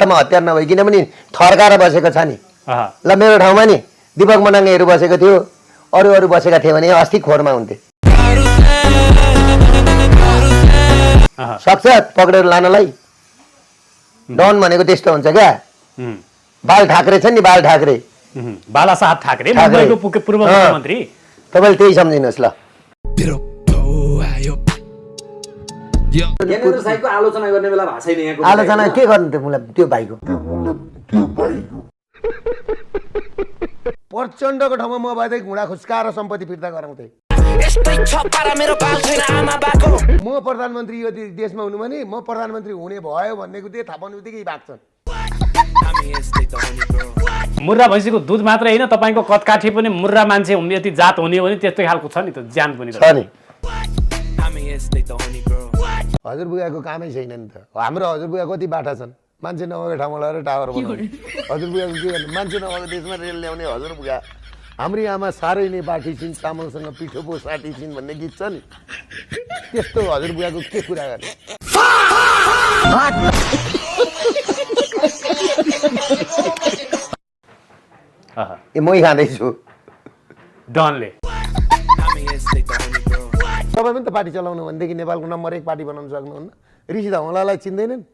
वास्तवमा हतियार नभइकन पनि थर्काएर बसेको छ नि। ल मेरो ठाउँमा नि दीपक मनाङ्गेहरू बसेको थियो, अरू अरू बसेका थिए भने अस्ति खोरमा हुन्थे। सक्छ पक्रेर लानलाई? डन भनेको त्यस्तो हुन्छ क्या। बाल ठाकरे छ नि, बाल ठाकरे, बालासाहेब ठाकरे मुम्बईको पूर्व मुख्यमन्त्री। तपाईँले त्यही सम्झिनुहोस् ल। ज्ञानेन्द्र साईको आलोचना गर्ने बेला भएको छैन यहाँको। आलोचना के गर्नु त मलाई त्यो भाइको? प्रचण्डको ठाउँमा म भए घुँडा खुस्काएर सम्पत्ति फिर्ता गराउँथे। म प्रधानमन्त्री यो देशमा हुनु भने म प्रधानमन्त्री हुने भयो भन्नेको त्यो थाहा पाउनु बित्तिकै भाग्छन्। मुर्रा भैँसीको दुध मात्रै होइन, तपाईँको कटकाठी पनि मुर्रा मान्छे यति जात हुने हो भने त्यस्तै खालको छ नि त, ज्यान पनि छ नि। हजुरबुगाको कामै छैन नि त। हाम्रो हजुरबुगा कति बाटा छन्, मान्छे नभएको ठाउँमा लगेर टावर बनाउने। हजुरबुगाको के गर्नु, मान्छे नभएको देशमा रेल ल्याउने हजुरबुगा। हाम्री आमा साह्रै नै बाठी छिन्, चामलसँग पिठो पो साटी छिन् भन्ने गीत छ नि, त्यस्तो हजुरबुगाको के कुरा गर्ने। मै खाँदैछु डनले। तपाईँ पनि त पार्टी चलाउनु भनेदेखि नेपालको नम्बर 1 पार्टी बनाउन सक्नुहुन्न। ऋषि धवलालाई चिन्दैनन्?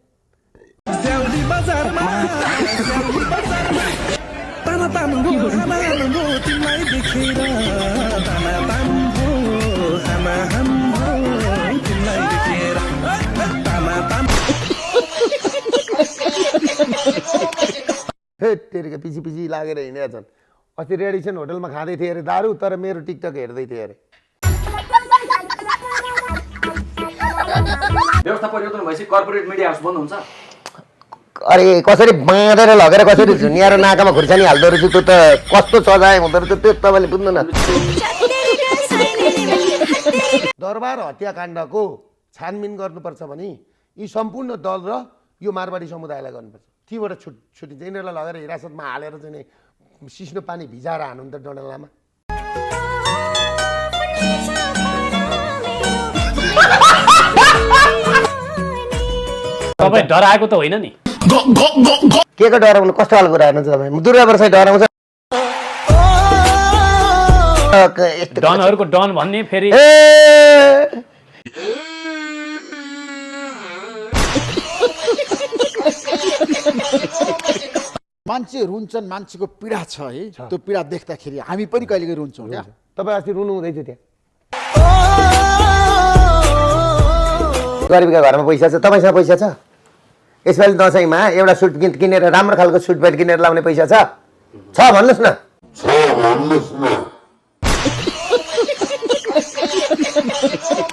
तेरिका पछि पछि लागेर हिँडेका छन्। अस्ति रेडिसन होटलमा खाँदै थिएँ अरे दारू, तर मेरो टिकटक हेर्दै थिएँ अरे। व्यवस्था परिवर्तन भएपछि कर्पोरेट मिडिया हाउस बन्द हुन्छ। अरे कसरी बाँधेर लगेर कसरी झुनियाएर नाकामा खुर्सानी हाल्दो रहेछ, त्यो त कस्तो सजाय हुँदो रहेछ त्यो तपाईँले बुझ्नु न। दरबार हत्याकाण्डको छानबिन गर्नुपर्छ भने यी सम्पूर्ण दल र यो मारवाडी समुदायलाई गर्नुपर्छ। तीबाट छुटिन्छ। यिनीहरूलाई लगेर हिरासतमा हालेर चाहिँ सिस्नो पानी भिजाएर हानु त डडेलामा। तपाईँ डराएको त होइन नि? के को डराउनु, कस्तो खालको कुरा हेर्नुहुन्छ तपाईँ? दुर्गा प्रसाद डराउँछ। डनहरूको डन भन्ने फेरि मान्छे रुन्छन्, मान्छेको पीडा छ है, त्यो पीडा देख्दाखेरि हामी पनि कहिलेकाहीँ रुन्छौँ क्या। तपाईँ अस्ति रुनु हुँदैछ त्यहाँ। गरिबका घरमा पैसा छ, तपाईँसँग पैसा छ? यसपालि दसैँमा एउटा सुट किनेर राम्रो खालको सुट प्यान्ट किनेर लाउने पैसा छ भन्नुहोस् न।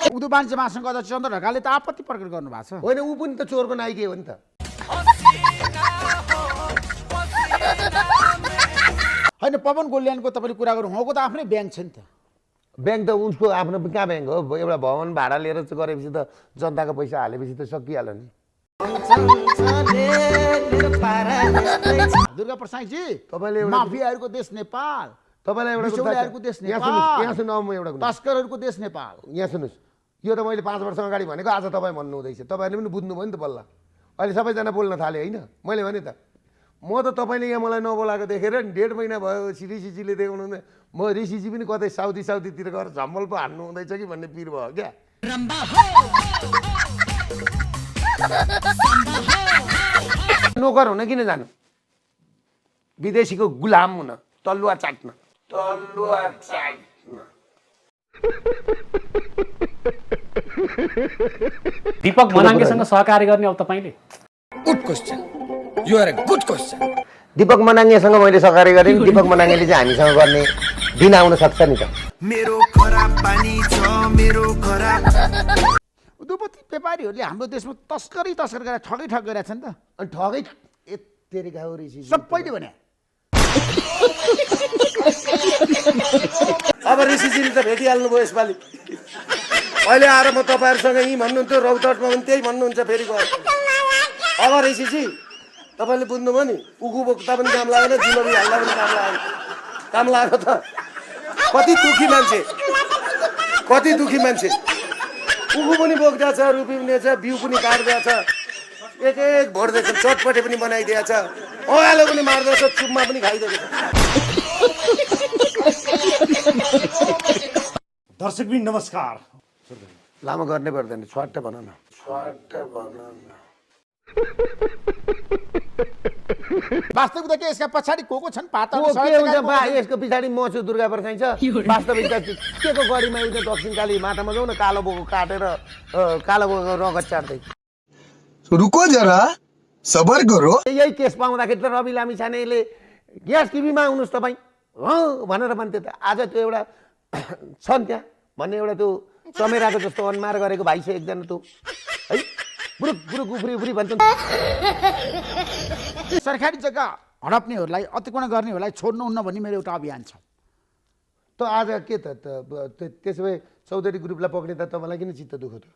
उदो मान्छे मासँग गर्दा चन्द्र ढकालले त आपत्ति प्रकट गर्नु भएको छ। होइन, ऊ पनि त चोरको नाइके हो नि त। होइन, पवन गोल्यानको तपाईँले कुरा गर्नु, उहाँको त आफ्नै ब्याङ्क छ नि त। ब्याङ्क त उसको आफ्नो कहाँ ब्याङ्क हो? एउटा भवन भाडा लिएर गरेपछि त जनताको पैसा हालेपछि त सकिहाल्यो नि। दुर्गा प्रसादजी, तपाईँले माफियाहरूको देश नेपाल, तपाईँलाई बिचौलियाहरूको देश यहाँ नेपाल, सुन्नु, म एउटा तस्करहरूको देश नेपाल। यहाँ सुन्नुहोस्, यो त मैले 5 वर्ष अगाडि भनेको, आज तपाईँ भन्नु हुँदैछ। तपाईँहरूले पनि बुझ्नुभयो नि त बल्ल। अहिले सबैजना बोल्न थाल्यो होइन? मैले भने त म त तपाईँले यहाँ मलाई नबोलाएको देखेर 1.5 महिना भयो ऋषिजीले देखाउनु हुँदै, म ऋषिजी पनि कतै साउदीतिर गएर झम्मल पो हान्नु हुँदैछ कि भन्ने पिर भयो क्या। नोकर हुन किन जानु? विदेशीको गुलाम हुन, तलुवा चाट्न। दीपक मनाङ्गेसँग सहकारी गर्ने अब तपाईँले? Good question, you are a good question. Deepak मनाङ्गेसँग मैले सहकारी गरेँ, दीपक मनाङ्गेले चाहिँ हामीसँग गर्ने दिन आउन सक्छ नि त। मेरो खराब पानी छ, मेरो खराब। उद्योगपति व्यापारीहरूले हाम्रो देशमा तस्करी गरेर ठगै गरेका छन् त। अनि ठगै तेरि गाउँ ऋषि सबैले भने अब ऋषिजीले त भेटिहाल्नु भयो यसपालि। अहिले आएर म तपाईँहरूसँग यहीँ भन्नुहुन्थ्यो, रौतहटमा पनि त्यही भन्नुहुन्छ फेरि गएर। अब ऋषिजी तपाईँले बुझ्नुभयो नि, उखु बोक्दा पनि काम लागेन, जुलरी हाल्दा पनि काम लाग्यो त। कति दुखी मान्छे, उखु पनि बोक्दा छ, रुपी पनि छ, बिउ पनि काट्दा छ, एक एक भोट्दैछ चटपटे पनि बनाइदिएको छ ओह्रालो पनि मार्दछ चुपमा पनि खाइदिएको छ दर्शकबिन नमस्कार लामो गर्नै पर्दैन स्वाट भन न वास्तविकता के यसका पछाडि को छन् पाता के हुन्छ बा यसको पछाडि म छु दुर्गा प्रसाद छ वास्तविकता के को गढीमा उता दक्षिणकाली माटामा जाउँ न कालो बोको काटेर कालो बोको रगत चाट्दै रुको जरा सबर करो यही केस पाउँदाखेरि त रवि लामिछानेले ग्यास टिभीमा आउनुहोस् तपाईँ भनेर भन्थ्यो त आज त्यो एउटा छ नि त्यहाँ भन्ने एउटा त्यो चमेराको जस्तो अनुहार गरेको भाइ छ एकजना त्यो है बुरुक बुरुक उफ्री उफ्री भन्छ सरकारी जग्गा हडप्नेहरूलाई अतिक्रमण गर्नेहरूलाई छोड्नुहुन्न भन्ने मेरो एउटा अभियान छ त आज के त त्यसो भए चौधरी ग्रुपलाई पक्रिँदा तपाईँलाई किन चित्त दुख्यो त